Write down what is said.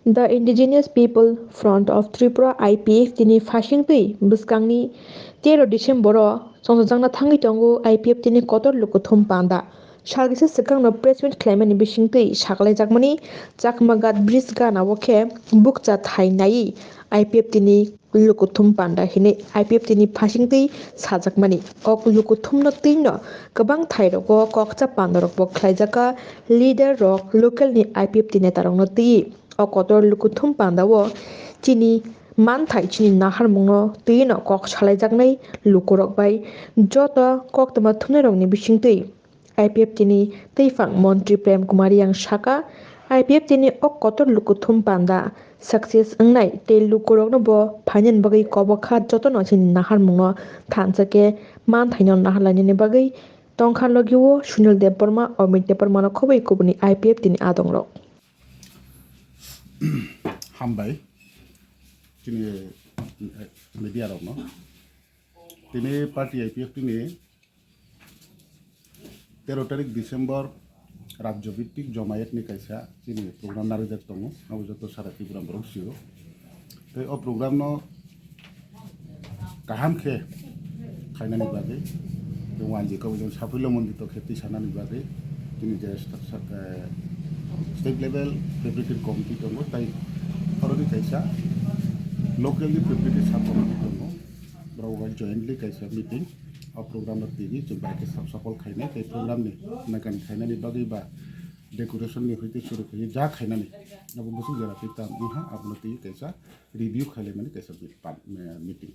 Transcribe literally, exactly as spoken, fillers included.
The Indigenous People Front of Tripura, I P F T ni phasingtwi bwskangni tero December o chongchajakna thangwi tongo I P F T ni kotor lukuthum panda. Salkisa swkangno press meet khlaimani bisingtwi saklaijakmani Chakmagat Bridge gana o khe bukcha thai naiwi I P F T ni lukuthum panda hinwi I P F T ni phasingtwi sajakmani. O lukuthumno twino kwbang thairogo kokcha pandarokbo khlaijak kha, leader rok, local ni I P F T netarokno twiwi. O kotor lukuthum pandao chini manthai, chini naharmungno twino kok salaijaknai lukurok bai joto koktwma thumnairokni bisingtwi I P F T ni twiphang montri Prem Kumar Yang saka, I P F T ni o kotor lukuthum panda success wngnai tei lukurokno bo phainani bagwi kobok kha, jotono chini naharmungno thansa khe manthaino nahar lainani bagwi tongkha logio Sunil Debbarma, Omit Debbarmano khobwi kubuni I P F T ni adongrok. Hambai chini, eh, media rokno. Tini party I P F T ni tero tarik December rajyo bhittik jomayet ni kaisa chini program narijak tongo, abo joto sara Tripura borok sio. Tei o program no kaham khe khainani bagwi, tei wanjwi kok jong saphilo mondito khe twi sanani bagwi chini je sta-, sta-, eh, state level preparative committee tongo, tei oroni kaisa local ni preparative sub committee tongo, borok bai jointly kaisa meeting, o program no twiwi chwng bai khe sap-, sapol khainai, tei program ni nangkani khainani bagwi ba decoration ni hoite suru khawi ja khainani abo bwswk jora twi tam wngha, abono twiwi kaisa review khailaimani kaisa meet-, pan-, eh, meeting.